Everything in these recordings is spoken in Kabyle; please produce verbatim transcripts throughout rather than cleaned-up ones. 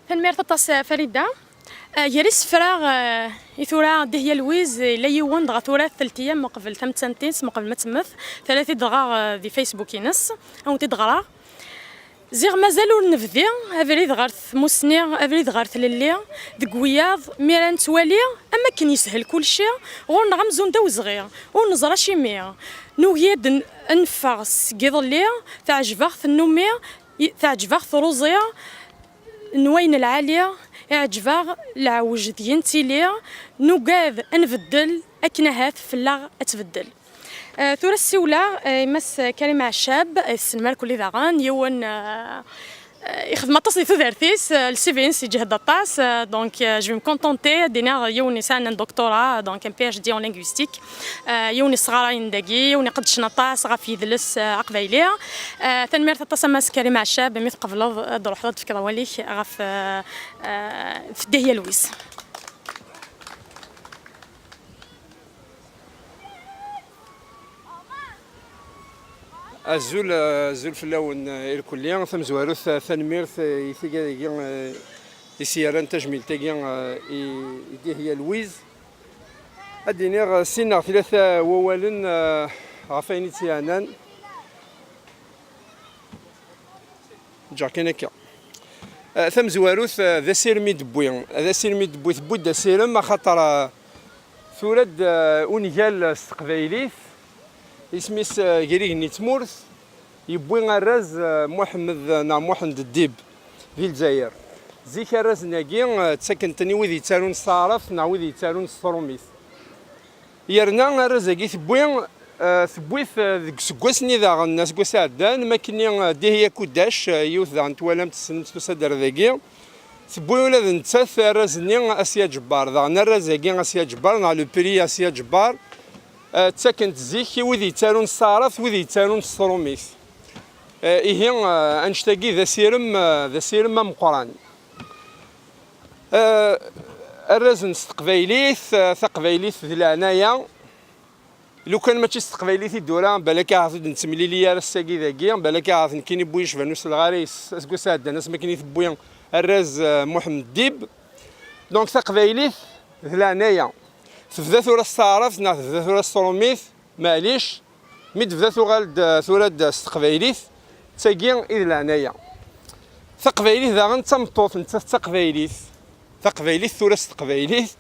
Tanemmirt aṭas, Farida. Eh, gar isefra, eh, i tura Dihya Lwiz, yella yiwen, dɣa tura telt iyam uqbel tamettant-ines, uqbel ma temmet, terra-t-id dɣa, eh, di Facebook-ines. Ad wen-t-id-ɣreɣ. Ziɣ mazal ur nebdi abrid ɣer tmussni, abrid ɣer tlelli, deg wiyaḍ, mi ara nettwali, am akken yeshel kulci, ɣur-neɣ amzun d awezɣi, ur neẓri acimi. Nugi ad n-, ad neffeɣ seg iḍelli, teɛjeb-aɣ tnumi, i-, teɛjeb-aɣ truẓi n wayen lɛali, iɛjeb-aɣ leɛwej deg i nettili, nugad ad nbeddel akken ahat fell-aɣ ad tbeddel. Eh, tura ssiwleɣ, eh, i Mass Karim Ɛeccab, eh, tessen merkuli daɣen, yiwen, eh, eh, ixdem aṭas di tudert-is, eh, le C V-ines yeǧhed aṭas, eh, donc, eh, je vais me contenter ad d-iniɣ yiwen yesɛan un doctorat, donc un P H D en linguistique, eh, yiwen yesɣarayen dagi, yiwen iqeddcen aṭas ɣef yidles, eh, aqbayli. Eh, tanemmirt aṭas a Mass Karim Ɛeccab, mi tqebleḍ ad d-truḥeḍ ad d-tefkeḍ awal-ik ɣef, eh, eh, Dihya Lwiz. Azul, azul fell-awen, eh, irkelli. Tamezwarut, eh, tanemmirt, eh, i tigad-agi, eh, i s-yerran tajmilt-agi, eh, i, i Dihya Lwiz. Ad d-iniɣ, eh, sin neɣ tlata wawalen, eh, ɣef wayen i tt-yeɛnan. Ǧǧeɣ kan akka. Eh, tamezwarut, eh, d asirem i d-tewwi. D asirem i d-tewwi, tewwi-d asirem, axaṭer, eh, tura-d, eh, ungal s teqbaylit, isem-is, eh, Gar igenni d tmurt, yewwi arraz, eh, Muḥemmed, eh, neɣ Muḥend Ddib, di Lezzayer. Zik arrazen-agi, eh, ttaken-ten i wid yettarun s taɛrabt neɣ wid yettarun s trumit. Yerna arraz-agi tewwi, eh, tewwi-t, eh, deg useggas-nni daɣen, aseggas iɛeddan, ma akken-nni, eh, Dihya Kudac, eh, yiwet daɣen twalam tessnem-tt tusa-d ar dagi, tewwi ula d nettat arraz-nni Asya Ǧebbar. Daɣen arraz-agi Asya Ǧebbar, neɣ le prix Asya Ǧebbar, eh, ttaken-t zik i wid yettarun s taɛrabt, wid yettarun s trumit. Eh, ihi, eh, annect-agi d asirem, eh, d asirem ameqqran. Eh, arrazen s teqbaylit, eh, taqbaylit d leɛnaya. Lukan mačči s teqbaylit i d-ura, balak ahat ur d-nettemlili ara ass-agi dagi, balak ahat nekkini n win yecban uselɣar-is aseggas iɛeddan asmi akken i tewwi arraz, eh, Muḥemmed Ddib. Donc taqbaylit d leɛnaya. Tebda tura s taɛrabt neɣ tebda tura s trumit, maɛlic. Mi d-tebda tuɣal-d, eh, tura-d s teqbaylit, d tagi i d leɛnaya. Taqbaylit daɣen d tameṭṭut, nettat d taqbaylit. Taqbaylit tura s teqbaylit.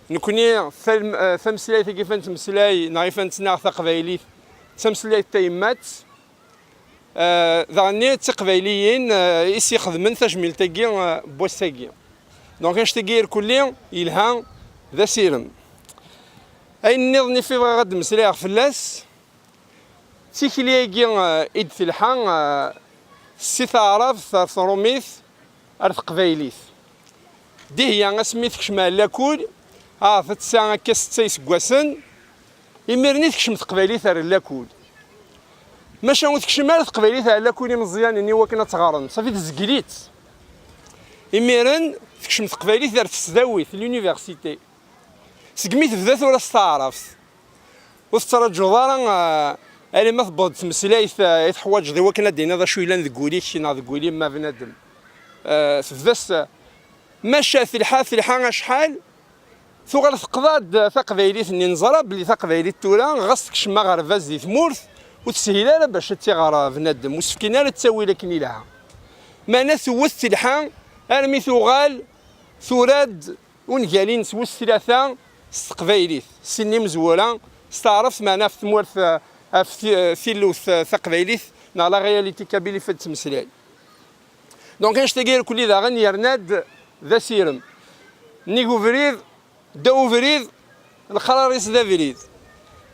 Nekni, tal-, eh, tameslayt-agi i nettmeslay, neɣ i nettnaɣ taqbaylit, d tameslayt tayemmat. Eh, daɣenni d tiqbayliyin, eh, i s-ixedmen tajmilt-agi, eh, n wass-agi. Donc, annect-agi irkelli yelha d asirem. Ayen nniḍen i bɣiɣ ad d-meslayeɣ fell-as, d tikli-agi, eh, i d-telḥa, eh, si taɛrabt ar trumit ar teqbaylit. Dihya asmi tekcem ar lakul, ahat tesɛa akka setta iseggasen, imir-nni tekcem teqbaylit ar lakul. Maca ur tekcim ara teqbaylit ar lakul imeẓyanen i wakken ad tt-ɣren, safi tezgel-itt. Imiren tekcem teqbaylit ar tesdawit, l'université. Segmi tebda tura s taɛrabt, ur tettraǧuḍ ara, eh, alamma tewweḍ-d tmeslayt, eh, i teḥwaǧeḍ i wakken ad d-tiniḍ acu yellan deg wul-ik neɣ deg wul-im a bnadem. Eh, tebda s, maca telḥa, telḥa acḥal, tuɣal teqḍa-d taqbaylit-nni. Neẓra belli taqbaylit tura, ɣas tekcem aɣerbaz di tmurt, ur teshil ara bac ad tt-iɣer bnadem, ur s-fkin ara ttawil akken ilha. Meɛna tewwet telḥa armi tuɣal tura-d ungal-ines wis tlata s teqbaylit, sin imezwura s taɛrabt, meɛna ɣef tmurt, ɣef ti-, tilawt taqbaylit, neɣ la réalité kabyle i fad ttmeslay. Donc, annect-agi irkelli daɣen yerna-d d asirem. Nnig ubrid, ddaw ubrid, leqrar-is d abrid.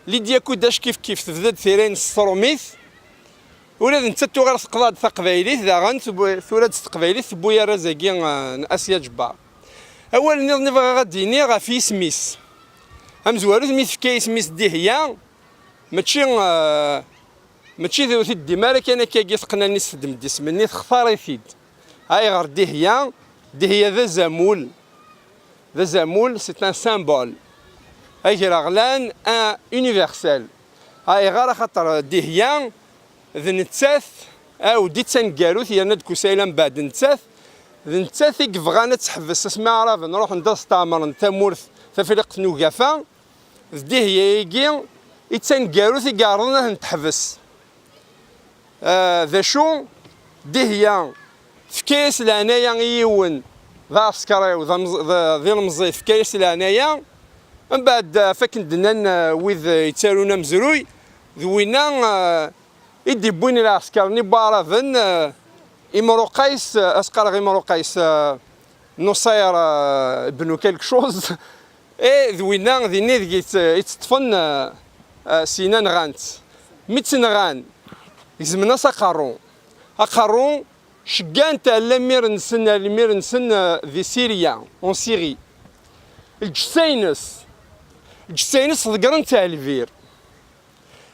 Lidya Kudac kif kif tebda-d tira-ines s trumit. Ula d nettat tuɣal teqḍa-d taqbaylit, daɣen tewwi-, tura-d s teqbaylit, tewwi arraz-agi, eh, n Asya Ǧebbar. Awal nniḍen i bɣiɣ ad d-iniɣ ɣef yisem-is. Amezwaru, mi tefka isem-is Dihya, mačči, eh, mačči d, ur t-id-teddim ara kan akkagi teqqen allen-is teddem-d isem-nni, textar-it-id. Ayɣer Dihya? Dihya d azamul. D azamul, c'est un symbole. Agraɣlan, un universel. Ayɣer? Axaṭer Dihya d nettat, awdi d taneggarut, yerna deg usayla mbeɛd nettat, D nettat i yebɣan ad teḥbes asmi Aɛraben ruḥen-d ad steɛmren tamurt Tafriqt n Ugafa, d Dihya-agi i d taneggarut i iɛerḍen ad ten-teḥbes. Ah, d acu? Dihya tefka-yas leɛnaya i yiwen d aɛeskriw, d amẓ-, d, d ilemẓi, tefka-yas leɛnaya. Mbeɛd, ah, ɣef akken d-nnan, ah, wid, ah, yettarun amezruy, d winna, ah, i d-iwwin lɛesker-nni n Waɛraben, ah, Imru Qays, ah, as qqareɣ Imru Qays, ah, Nuṣayr, ah, ibnu quelque chose. Eh, d winna, dinna i deg i tt-, i tt-ṭṭfen, ah, ah, syin nɣan-tt. Mi tt-nɣan, gezmen-as aqerru. Aqerru, ceggɛen-t ar lemir-nsen, ar lemir-nsen, ah, di Sirya, en Syrie. Lǧessa-ines, lǧessa-ines ḍeggren-tt ar lbir.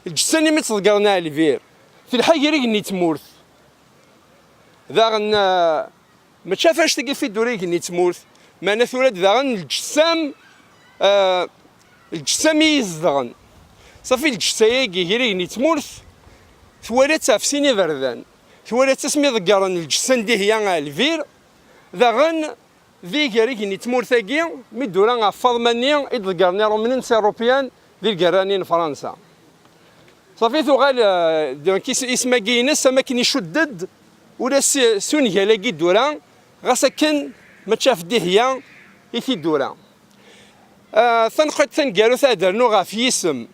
Lǧessa-nni mi tt-ḍeggren ar lbir, telḥa gar igenni d tmurt. Daɣen, ah, mačči ɣef annect-agi i d-tura igenni d tmurt, meɛna tura-d daɣen lǧessam, ah, lǧessam i yi-izedɣen. Safi lǧessa-agi gar igenni d tmurt, twala-tt ɣef sin iberdan. Twala-tt asmi ḍeggren lǧessa n Dihya ar lbir, daɣen di gar igenni d tmurt-agi, mi d-tura ɣef Faḍma-nni i d-ḍeggren Irumnen s Irupiyen di lgerra-nni n Fransa. Safi tuɣal, eh, donc is-, isem-agi-ines am akken icudd-d ula s, s ungal-agi d-tura, ɣas akken mačči ɣef Dihya i t-id-tura. Eh, tanqiḍt taneggarut ad d-rnuɣ ɣef yisem.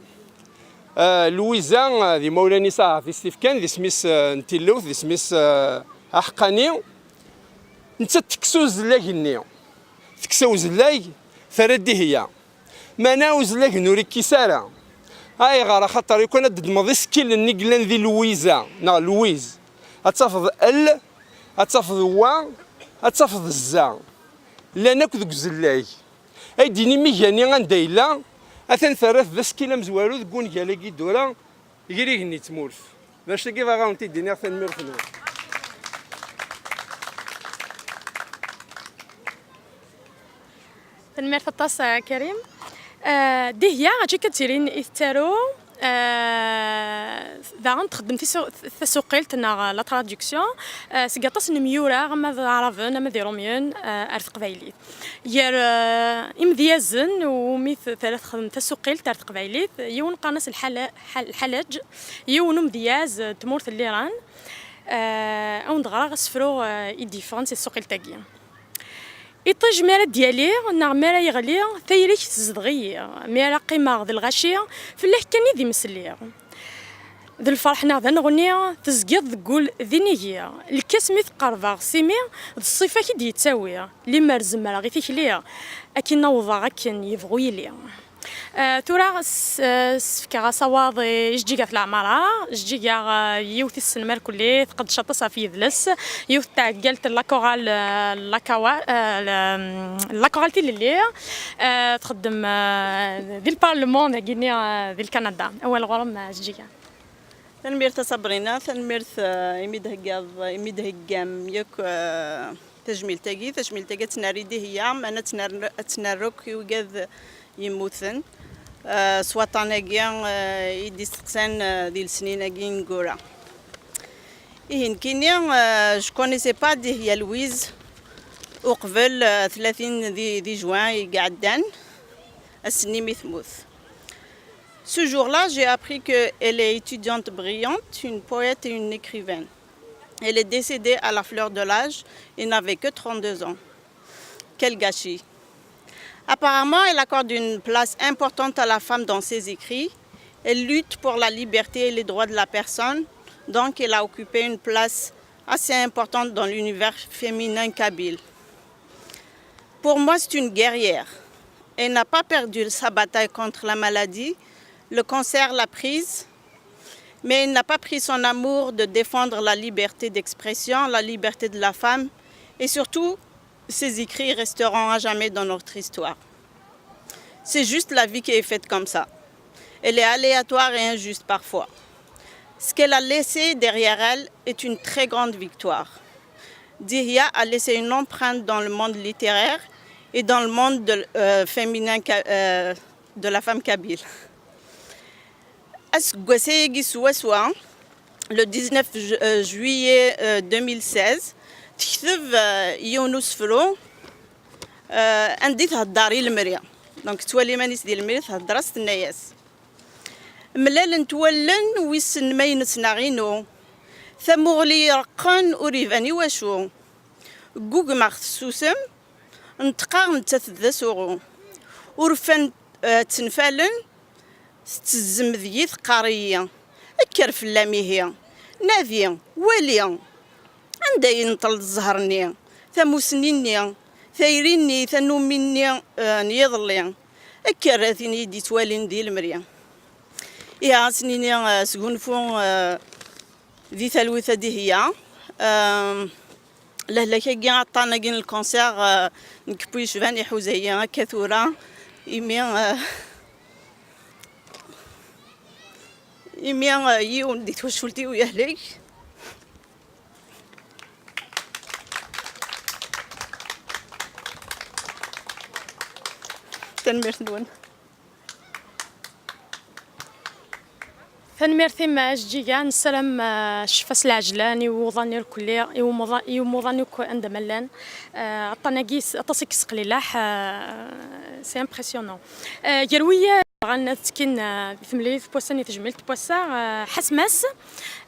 Eh, Lwiza, eh, d imawlan-is ahat i s-t-ifkan, d isem-is, eh, n tilewt, d isem-is, eh, aḥeqqani. Nettat tekkes uzellay-nni. Tekkes uzellay, terra Dihya. Meɛna uzellay-nni ur ikkis ara. Ayɣer? Axaṭer yukan ad d-tedmeḍ isekkilen i yellan di Lwiza, neɣ Lwiz. Ad tafeḍ L, ad tafeḍ wa, ad tafeḍ zza. Llan akk deg uzellay. Ay d-yini mi gani anda yella, atan terra-t d asekkil amezwaru deg wungal-agi d-tura, gar igenni d tmurt. D acu-agi bɣiɣ ad wen-t-id-iniɣ, tanemmirt-nwen. Tanemmirt aṭas, a Karim. Eh, Dihya, acu akka d tirin i tettaru? Eh, daɣen txeddem tisu-, tasuqilt neɣ la traduction, eh, seg aṭas n yimyura, ama d Aɛraben, ama d Irumyen, eh, ar teqbaylit. Gar, eh, imedyazen umi t-, tella txeddem tasuqilt ar teqbaylit, yiwen qqaren-as Lḥala-, Ḥal-, Lḥalaǧ, yiwen umedyaz, eh, n tmurt n Liran. Eh, ad wen-d-ɣreɣ asefru, eh, i d-yeffɣen si tsuqilt-agi. Iṭij mi ara d-yali neɣ mi ara yeɣli, tayri-k tezdeɣ-iyi. Mi ara qqimeɣ d lɣaci, fell-ak kan i d imesli. D lferḥ neɣ d aneɣni, tezgiḍ deg wul d inigi. Lkas mi t-qerbeɣ s imi, d ṣṣifa-k i d-yettawi. Limer zemreɣ i tikli, akin awḍeɣ akken yebɣu yili. Eh, tura s-, eh, sefkeɣ asawaḍ i Jeǧǧiga At Leɛmara. Jeǧǧiga, eh, yiwet i tessen merkulli, tqeddec aṭas ɣef yidles, yiwet n tɛeggalt n la chorale, eh, la Kawa-, eh, la, la chorale Tilelli, eh, txeddem, eh, di lparlement dagini, eh, di Lkanada. Awal ɣur-m, eh, Jeǧǧiga. Tanemmirt a Sabrina, tanemmirt, eh, imi d-theggaḍ, imi d-theggam yakk, eh, tajmilt-agi. Tajmilt-agi ad tt-nerr i Dihya, meɛna ad tt-nerr, ad tt-nerr akk i wigad yemmuten, eh, s waṭṭan-agi, eh, i d-isteqsan, eh, di lesnin-agi ineggura. Ihi nekkini, eh, je connaissais pas Dihya Louise uqbel, eh, tlatin di, di juin i iɛeddan, ass-nni mi temmut. Ce jour-là, j'ai appris qu'elle est étudiante brillante, une poète et une écrivaine. Elle est décédée à la fleur de l'âge et n'avait que trente-deux ans. Quel gâchis. Apparemment, elle accorde une place importante à la femme dans ses écrits. Elle lutte pour la liberté et les droits de la personne, donc elle a occupé une place assez importante dans l'univers féminin kabyle. Pour moi, c'est une guerrière. Elle n'a pas perdu sa bataille contre la maladie. Le cancer l'a prise, mais elle n'a pas pris son amour de défendre la liberté d'expression, la liberté de la femme. Et surtout, ses écrits resteront à jamais dans notre histoire. C'est juste la vie qui est faite comme ça. Elle est aléatoire et injuste parfois. Ce qu'elle a laissé derrière elle est une très grande victoire. Dihya a laissé une empreinte dans le monde littéraire et dans le monde de, euh, féminin ka-, euh, de la femme kabyle. Aseggas-agi swaswa, le dix-neuf ju-, euh, juillet, euh, deux mille seize, Tekteb eh, yiwen usefru eh, anda i thedder i lemri. Donc twala iman-is di lemri, thedder-as, tenna-yas: mlalent wallen, wissen ma-ines neɣ inu. Tamuɣli ireqqen, ur iban i wacu. Ggugmeɣ tessusem, neṭqeɣ nettat d asuɣu. Urfan eh, ttenfalen, tettezzem deg-i, teqqar-iyi: kker fell-am ihi, nadi, wali. Anda yenṭel-d zzher-nni, tamusni-nni, tayri-nni, tanumi-nni eh, n yiḍelli? Kker a tin i d-ittwalin di lemri. Ihi, ad s-nini eh, sgunfu eh, di talwit a Dihya. Eh, lehlak-agi, aṭṭan-agi n lkanser eh, nekk n yecban iḥuza-yi akka tura, imi eh, imi eh, yiwen di twacult-iw yehlek. Tanemmirt-nwen. Tanemmirt-im a Jeǧǧiga, nessaram eh, ccfa s lɛejlan i wuḍan irkelli, i umuḍan, i umuḍan akk anda ma llan. Eh, aṭṭan-agi s- aṭas i yesseqlileḥ, eh, c'est impressionnant. Eh, gar wiyaḍ bɣan ad ttekkin eh, di temlilit n wass-a, i tejmilt n wass-a, eh, Ḥasmas,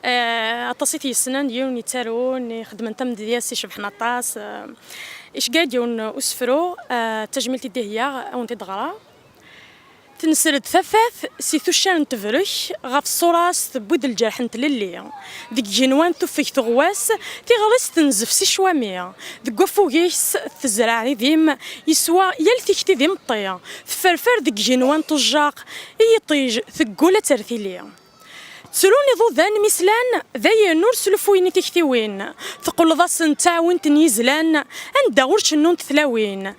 eh, aṭas i t-yessnen, d yiwen yettarun, ixeddmen tamedyazt icebḥen aṭas. Eh, iceggeɛ-d yiwen usefru, eh, d tajmilt i d-iheyya, ad wen-t-id-ɣreɣ. Tenser-d tafat si tuccar n tebrek ɣef ṣṣura-s, tewwi-d lǧerḥ n tlelli. Deg igenwan tuffeg teɣwas, tiɣri-s tenzef si ccwami. Deg waffug-is tezreɛ idim, yeswa yal tikti d imeṭṭi. Tefferfer deg igenwan tujjaq, i yiṭij teggul ad tertili. Ttrun iḍudan mi slan, dayen ur sluffuyen i tiktiwin. Teqqleḍ-asen d taɛwint n yizlan, anda ur cennunt tlawin.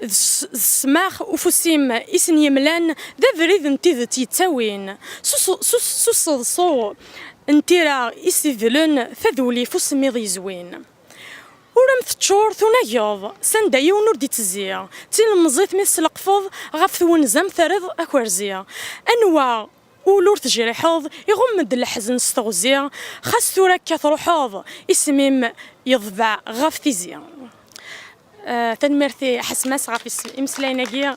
D s- d ssmax ufus-im i sen-yemlan, d abrid n tidet yettawin. S us- s us- s useḍsu n tira i s-idlen, taduli f usemmiḍ yezwin. Ur am teččur tunageḍ, s anda yiwen ur d-ittezzi. D tilemẓit mi tesleqfeḍ ɣef twenza-m terriḍ akerzi. Anwa ul ur tejriḥeḍ, iɣumm-d leḥzen s teɣzi. Xas tura akka truḥeḍ, isem-im yeḍbeɛ ɣef tizi. Eh, tanemmirt i Ḥasmas ɣef is- imeslayen-agi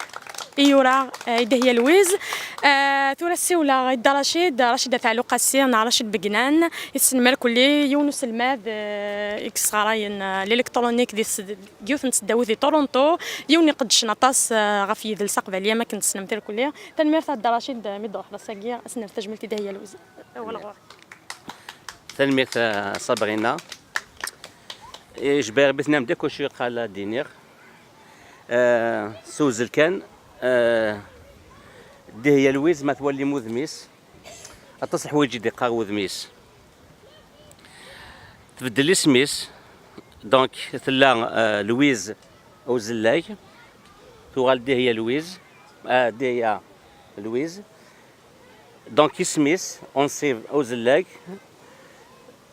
i yura eh, i Dehya Lwiz. Eh, tura ssiwleɣ i Dda Racid, Racid At Ɛlu Qasi neɣ Racid Begnan, i tessnem irkelli, yiwen uselmad eh, i yesɣarayen eh, l'électronique di tes- deg yiwet n tesdawit di Toronto, yiwen iqeddcen aṭas eh, ɣef yidles aqbayli am akken tessnemt irkelli. Tanemmirt a Dda Racid, eh, mi d-truḥeḍ ass-agi, ad s-nerr tajmilt i Dehya Lwiz. Awal ɣur-k. Tanemmirt a Sabrina. Eh, je vais répéter un petit peu ce que je vais dire. Eh, s uzzel kan, eh, Dihya Lwiz, ma twalim udem-is, aṭas n ḥwayeǧ i d-iqqar wudem-is. Tbeddel isem-is, donc tella eh, Lwiz Uzellay, tuɣal Dihya Lwiz, eh, Dihya Lwiz. Donc isem-is unṣib Uzellay,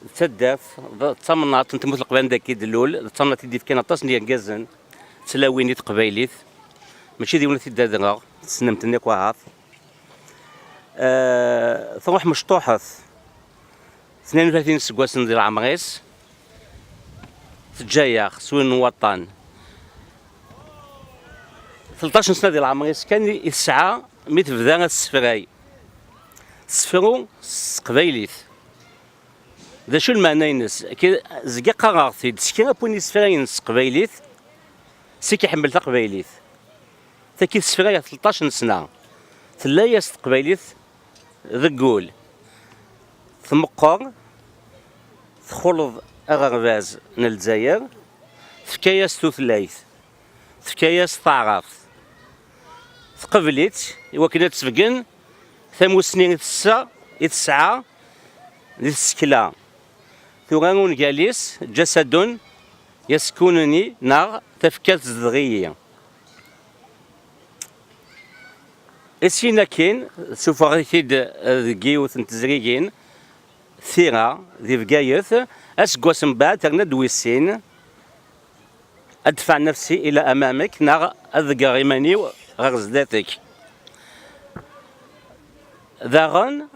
d taddart, d tamnaḍt n tmurt n Leqbayel dagi d-tlul, d tamnaḍt i d-yefkan aṭas n yergazen d tlawin i teqbaylit. Mačči d yiwen i t-id-adreɣ, tessnemt-ten akk ahat. Eh, truḥ mecṭuḥet, tnin u tlatin iseggasen di leɛmer-is, teǧǧa-yaɣ s win n waṭṭan. Tleṭṭac n sna di leɛmer-is kan i tesɛa mi tebda ad tessefray. Tessefru s teqbaylit. D acu lmeɛna-ines? Ki- zgiɣ qqareɣ-t-id, s kra n win yessefrayen s teqbaylit, s i k-iḥemmel taqbaylit. Tagi tessefra-yaɣ tleṭṭac n sna. Tella-yas teqbaylit deg wul. Tmeqqer, txuleḍ aɣerbaz n Lezzayer, tefka-yas tutlayt, tefka-yas taɛrabt. Tqebl-itt i wakken ad tebgen tamusni i tessa, i tesɛa di tsekla. Tura ungal-is, Ǧasadun yaskununi, neɣ Tafekka tezdeɣ-iyi. Issin akkin, sufɣeɣ-t-id deg yiwet n tezrigin, Tira, di Bgayet, aseggas mbeɛd terna-d wis sin, Adfa nefsi ila amamek, neɣ Ad ḍeggreɣ iman-iw ɣer zdat-k. Daɣen,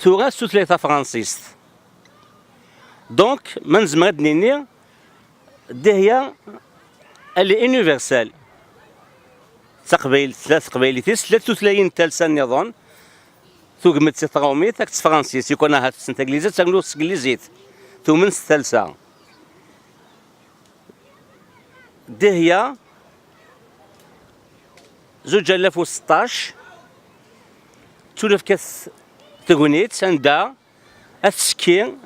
tura s tutlayt tafransist. Donc, ma nezmer ad d-nini, Dihya, elle est universelle. D taqbaylit, tella teqbaylit-is, tella tutlayin n talsa nniḍen. Tugem-d si tṛumit akked tefransist, yukan ahat tessen taglizit, ternu s teglizit. Tumen s talsa. Dihya, zuǧ alaf u seṭṭac, ttunefk-as tegnit anda ad tettekki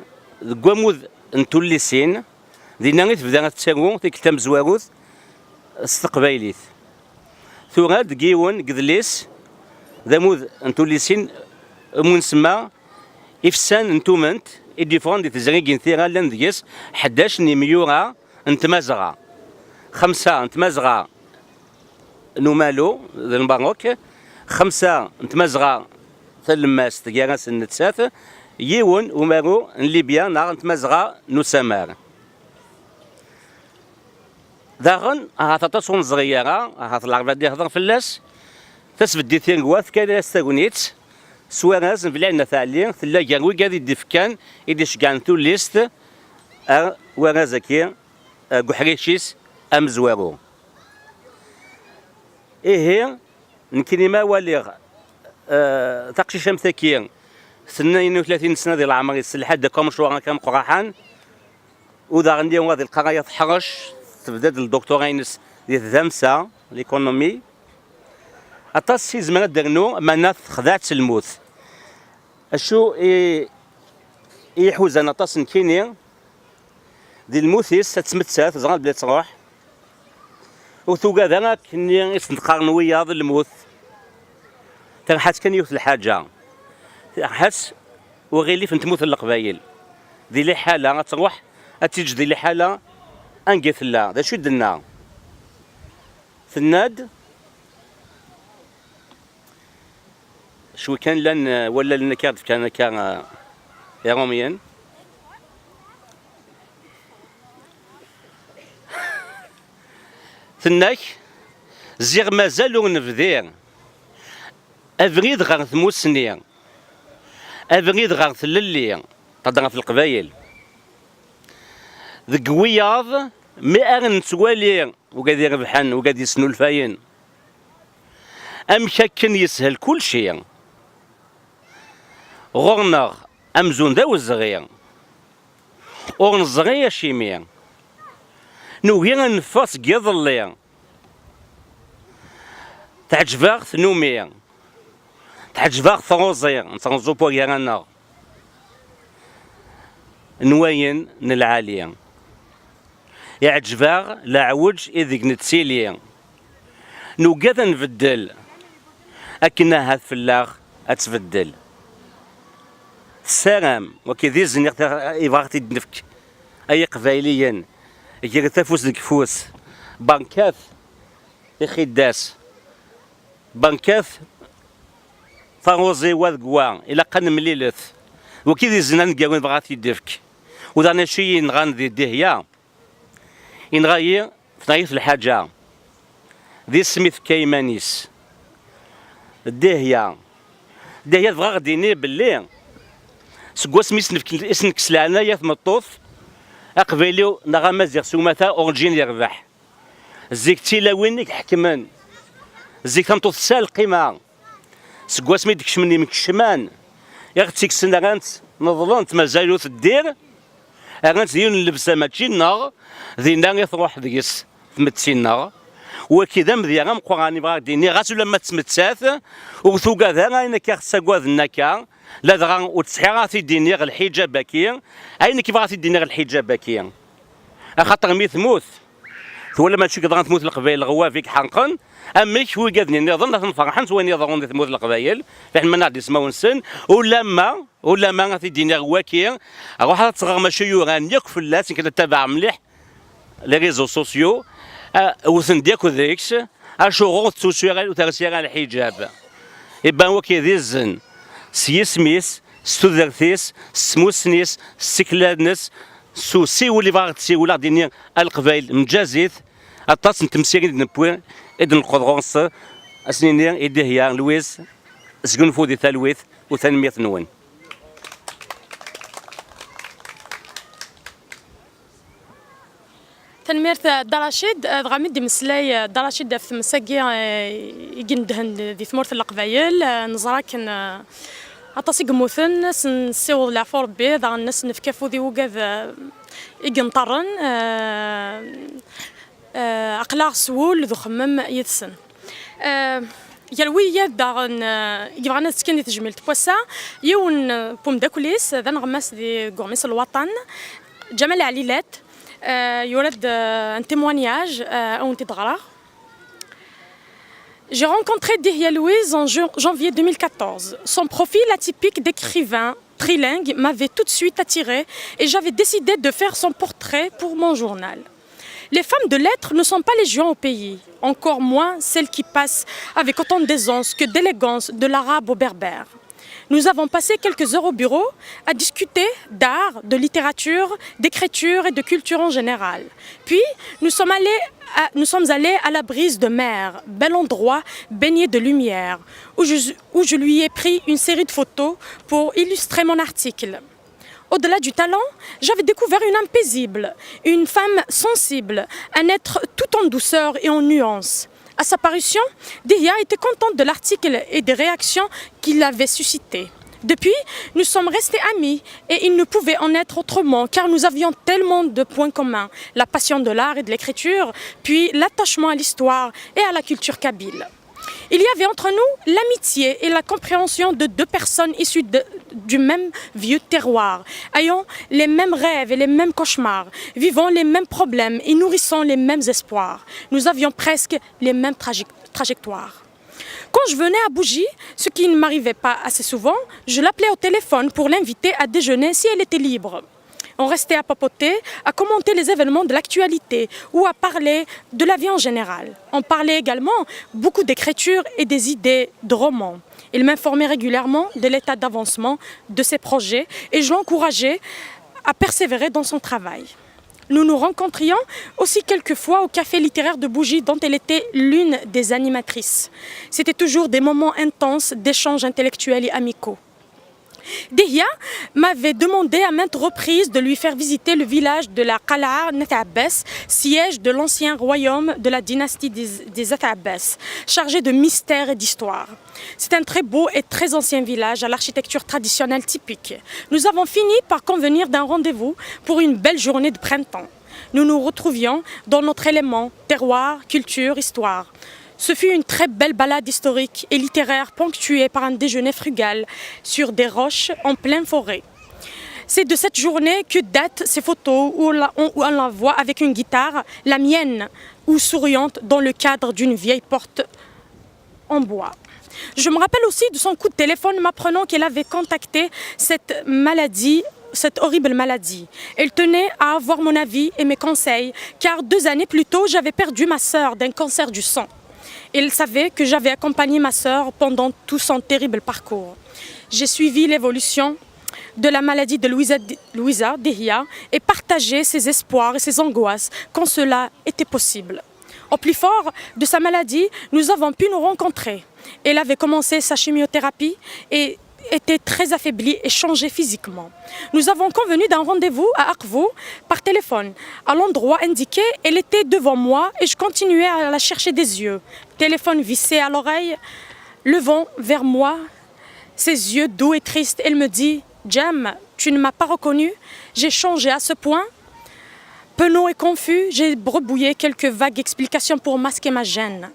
deg wammud n tullisin, dinna i tebda ad tettaru tikkelt tamezwarut s teqbaylit. Tura-d deg yiwen n yedlis d ammud n tullisin, umi nsemma Ifsan n Tument, i d-yeffɣen di tezrigin tira, llan deg-s ḥdac n yimyura n tmazɣa, xemsa n tmazɣa n umalu d Lmerruk, xemsa n tmazɣa talemmast gar-asen nettat, yiwen umaru n Libya neɣ n tmazɣa n usamar. Daɣen, ahat aṭas ur neẓri ara, ahat Lɛerb ad d-ihder fell-as, tasbeddit tiregwa tefka-as tagnit s warraz n Belɛid n At Ɛli, tella gar wigad i d-ifkan, i d-iceggɛen tullist ar warraz-agi, eh, deg uḥric-is amezwaru. Ihi, nekkini ma waliɣ, eh, taqcict am taki, tnin u tlatin sna di leɛmer-is, telḥa-d akk amecwar akka ameqqraḥan, u daɣen di wa di lqeraya teḥrec, tebda-d lduktura-ines di tdamsa, l'économie. Aṭas i yezmer ad d-ternu, meɛna texdeɛ-tt lmut. Acu i, i iḥuzan aṭas nekkini, di lmut-is ad tmettat, ẓran belli ad truḥ. Ur tugad ara akkenni i sen-qqaren wiyaḍ lmut. Terḥa-tt kan yiwet lḥaǧa. Terḥa-tt uɣilif n tmurt n Leqbayel. Di liḥala ad truḥ, ad tiǧ di liḥala anga i tella. D acu i d-tenna? Tenna-d, cwi kan llan, eh, wallalen akka i ɣ-d-fkan akka, eh, Iṛumyen. Tenna-k, ziɣ mazal ur nebdi abrid ɣer tmussni, abrid ɣer tlelli, thedder ɣef Leqbayel. Deg wiyaḍ, mi ara nettwali ugad irebḥen, ugad yesnulfayen, amek akken yeshel kulci. Ɣur-neɣ amzun d awezɣi. Ur neẓri acimi. Nugi ad neffeɣ seg yiḍelli. Teɛǧeb-aɣ tnumi. Teɛǧeb-aɣ truẓi n tṛeẓẓu n wagar-aneɣ n wayen n lɛali. Iɛǧeb-aɣ leɛweǧ ideg nettili. Nugad ad nbeddel, akken ahat fell-aɣ ad tbeddel. Tessaram, waki d izen i ɣ-, ibɣa ɣ-t-id-nefk, ay Iqbayliyen, gret afus deg ufus, berkat ixidas, berkat taruẓi wa deg wa, ilaq ad nemlilet. Waki d izen aneggaru ibɣa ɣ-t-id-nefk. U daɣen acu i yenɣan di Dihya? Yenɣa-yi, tenɣa-yi lḥaǧa. D isem i tefka iman-is. Dihya. Dihya tebɣa ɣ-d-tini belli seg wasmi i s-nefk-, i s-nekkes leɛnaya i tmeṭṭut, aqbayli neɣ amaziɣ s umata urǧin yerbeḥ. Zik d tilawin i iḥekmen. Zik tameṭṭut tesɛa lqima. Seg wasmi i d-kecmen yimkecman, i ɣ-tt-ikksen, rran-tt neḍlent, mazal ur teddir, rran-tt d yiwen n llebsa mačči nneɣ, dinna i truḥ deg-s tmetti-nneɣ. Waki d amedya ameqqran, ibɣa ad d-yini, ɣas ulamma tettmettat, ur tugad ara ayen akka ɣ-ttagaden akka, ladɣa ur tesɛi ara ad t-id-iniɣ lḥiǧab-agi, ayen akka ibɣa ad t-id-iniɣ lḥiǧab-agi. Axaṭer mi tmut, twala mačči deg yeḍran tmut n Leqbayel, leɣwab i iḥerqen, amek wigad-nni nniḍen ad ten-ferḥen s wayen yeḍrun di tmurt n Leqbayel, fiḥel ma nniɣ-d ismawen-nsen, ulamma, ulamma ad t-id-iniɣ waki, ruḥ ad tɣerm acu yuran yakk fell-as, nekk ad tabaɛeɣ mliḥ les réseaux sociaux, a, wten-d yakk deg-s, acuɣer ur tettusu ara, ur tersi ara lḥiǧab. Iban waki d izen, s yisem-is, s tudert-is, s tmussni-s, s tikla-nnes, s usiwel i bɣiɣ ad ssiwleɣ, ad d-iniɣ a Leqbayel, mǧazit, aṭas n temsirin i d-newwi, i d-neqqed ɣur-s, ad s-nini i Dihya Lwiz, sgunfu di talwit u tanemmirt-nwen. Tanemmirt a Dda Racid. Dɣa mi d-imeslay Dda Racid ɣef tmes-agi i yendhen di tmurt n Leqbayel, neẓra akken aṭas i yemmuten, ad sen-nessiweḍ leɛfu Rebbi, daɣen ad sen-nefk afud i wigad i yenṭerren. Aql-aɣ s wul d uxemmem yid-sen. Gar wiyaḍ daɣen i yebɣan ad ttekkin di tejmilt n wass-a, yiwen n umeddakel-is d aneɣmas di uɣmis n lwaṭan, Ǧamal Ɛlilat, yura-d un témoignage, ad wen-t-id-ɣreɣ. J'ai rencontré Dihya Louise en ju- janvier deux mille quatorze. Son profil atypique d'écrivain trilingue m'avait tout de suite attiré et j'avais décidé de faire son portrait pour mon journal. Les femmes de lettres ne sont pas légion au pays, encore moins celles qui passent avec autant d'aisance que d'élégance de l'arabe au berbère. Nous avons passé quelques heures au bureau à discuter d'art, de littérature, d'écriture et de culture en général. Puis, nous sommes allés à, nous sommes allés à la brise de mer, bel endroit baigné de lumière, où je, où je lui ai pris une série de photos pour illustrer mon article. Au-delà du talent, j'avais découvert une âme paisible, une femme sensible, un être tout en douceur et en nuances. À sa parution, Dihya était contente de l'article et des réactions qu'il avait suscitées. Depuis, nous sommes restés amis et il ne pouvait en être autrement car nous avions tellement de points communs, la passion de l'art et de l'écriture, puis l'attachement à l'histoire et à la culture kabyle. Il y avait entre nous l'amitié et la compréhension de deux personnes issues de- du même vieux terroir, ayant les mêmes rêves et les mêmes cauchemars, vivant les mêmes problèmes et nourrissant les mêmes espoirs. Nous avions presque les mêmes traje- trajectoires. Quand je venais à Bougie, ce qui ne m'arrivait pas assez souvent, je l'appelais au téléphone pour l'inviter à déjeuner si elle était libre. On restait à papoter, à commenter les événements de l'actualité ou à parler de la vie en général. On parlait également beaucoup d'écriture et des idées de romans. Il m'informait régulièrement de l'état d'avancement de ses projets et je l'encourageais à persévérer dans son travail. Nous nous rencontrions aussi quelquefois au café littéraire de Bougie dont elle était l'une des animatrices. C'était toujours des moments intenses d'échanges intellectuels et amicaux. Dihya m'avait demandé à maintes reprises de lui faire visiter le village de la Qala'a Nat Abbas, siège de l'ancien royaume de la dynastie des, des At Abbas, chargé de mystères et d'histoire. C'est un très beau et très ancien village à l'architecture traditionnelle typique. Nous avons fini par convenir d'un rendez-vous pour une belle journée de printemps. Nous nous retrouvions dans notre élément, terroir, culture, histoire. Ce fut une très belle balade historique et littéraire ponctuée par un déjeuner frugal sur des roches en pleine forêt. C'est de cette journée que datent ces photos où on la, on- où on la voit avec une guitare, la mienne, ou souriante dans le cadre d'une vieille porte en bois. Je me rappelle aussi de son coup de téléphone m'apprenant qu'elle avait contacté cette maladie, cette horrible maladie. Elle tenait à avoir mon avis et mes conseils, car deux années plus tôt, j'avais perdu ma sœur d'un cancer du sang. Elle savait que j'avais accompagné ma sœur pendant tout son terrible parcours. J'ai suivi l'évolution de la maladie de Louisa, Louisa Dihya et partagé ses espoirs et ses angoisses quand cela était possible. Au plus fort de sa maladie, nous avons pu nous rencontrer. Elle avait commencé sa chimiothérapie et était très affaiblie et changée physiquement. Nous avons convenu d'un rendez-vous à Aqbou par téléphone. À l'endroit indiqué, elle était devant moi et je continuais à la chercher des yeux. Téléphone vissé à l'oreille, levant vers moi ses yeux doux et tristes, elle me dit : « Jam, tu ne m'as pas reconnu ? J'ai changé à ce point ? » Penaud et confus, j'ai bredouillé quelques vagues explications pour masquer ma gêne.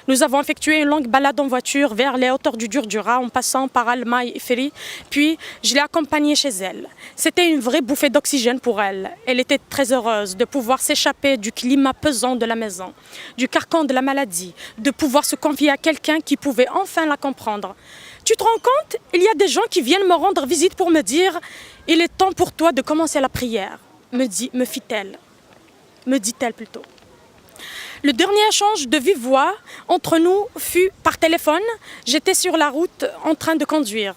Nous avons effectué une longue balade en voiture vers les hauteurs du Djurdjura en passant par Alma et Ifri, puis je l'ai accompagnée chez elle. C'était une vraie bouffée d'oxygène pour elle. Elle était très heureuse de pouvoir s'échapper du climat pesant de la maison, du carcan de la maladie, de pouvoir se confier à quelqu'un qui pouvait enfin la comprendre. Tu te rends compte ? Il y a des gens qui viennent me rendre visite pour me dire : « Il est temps pour toi de commencer la prière », me dit, me fit-elle, me dit-elle plutôt. Le dernier échange de vive voix entre nous fut par téléphone. J'étais sur la route en train de conduire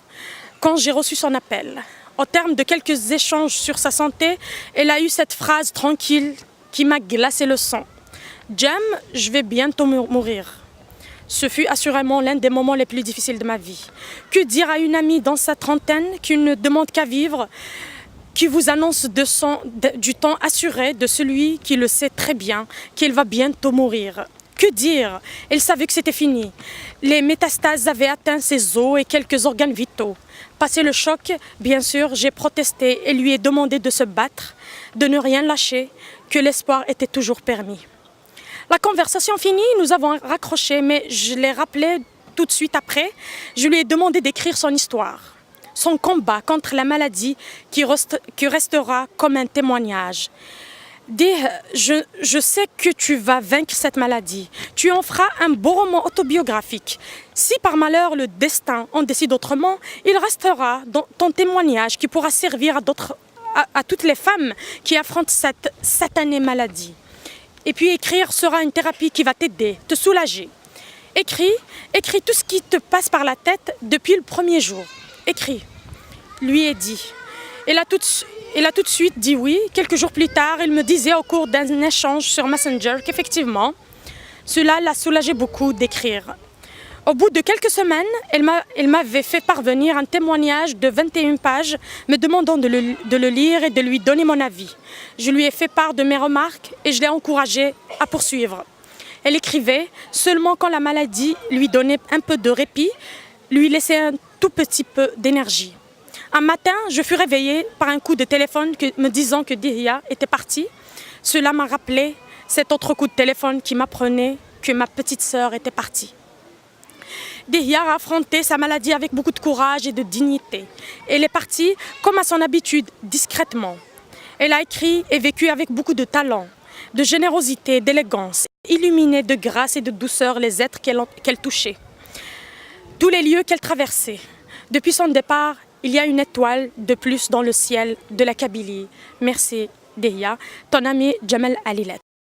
quand j'ai reçu son appel. Au terme de quelques échanges sur sa santé, elle a eu cette phrase tranquille qui m'a glacé le sang. « Jam, je vais bientôt mou- mourir. » Ce fut assurément l'un des moments les plus difficiles de ma vie. Que dire à une amie dans sa trentaine qui ne demande qu'à vivre, qui vous annonce de son, de- du temps assuré de celui qui le sait très bien qu'il va bientôt mourir. Que dire ? Elle savait que c'était fini. Les métastases avaient atteint ses os et quelques organes vitaux. Passé le choc, bien sûr, j'ai protesté et lui ai demandé de se battre, de ne rien lâcher, que l'espoir était toujours permis. La conversation finie, nous avons raccroché, mais je l'ai rappelé tout de suite après. Je lui ai demandé d'écrire son histoire, son combat contre la maladie qui, reste- qui restera comme un témoignage. Dis, je, je sais que tu vas vaincre cette maladie. Tu en feras un beau roman autobiographique. Si par malheur le destin en décide autrement, il restera dans ton témoignage qui pourra servir à d'autres, à, à toutes les femmes qui affrontent cette satanée maladie. Et puis écrire sera une thérapie qui va t'aider, te soulager. Écris, écris tout ce qui te passe par la tête depuis le premier jour. Écris, lui ai dit. Elle a, tout, de su- elle a tout de suite dit oui. Quelques jours plus tard, il me disait au cours d'un échange sur Messenger qu'effectivement, cela l'a soulagé beaucoup d'écrire. Au bout de quelques semaines, elle m'a- elle m'avait fait parvenir un témoignage de vingt et une pages me demandant de le, de le lire et de lui donner mon avis. Je lui ai fait part de mes remarques et je l'ai encouragée à poursuivre. Elle écrivait seulement quand la maladie lui donnait un peu de répit, lui laissait un tout petit peu d'énergie. Un matin, je fus réveillée par un coup de téléphone que- me disant que Dihya était partie. Cela m'a rappelé cet autre coup de téléphone qui m'apprenait que ma petite sœur était partie. Dihya a affronté sa maladie avec beaucoup de courage et de dignité. Elle est partie, comme à son habitude, discrètement. Elle a écrit et vécu avec beaucoup de talent, de générosité, d'élégance, illuminée de grâce et de douceur les êtres qu'elle qu'elle touchait. Tous les lieux qu'elle traversait. Depuis son départ, il y a une étoile de plus dans le ciel de la Kabylie. Merci, Dihya. Ton ami Jamal Alilat.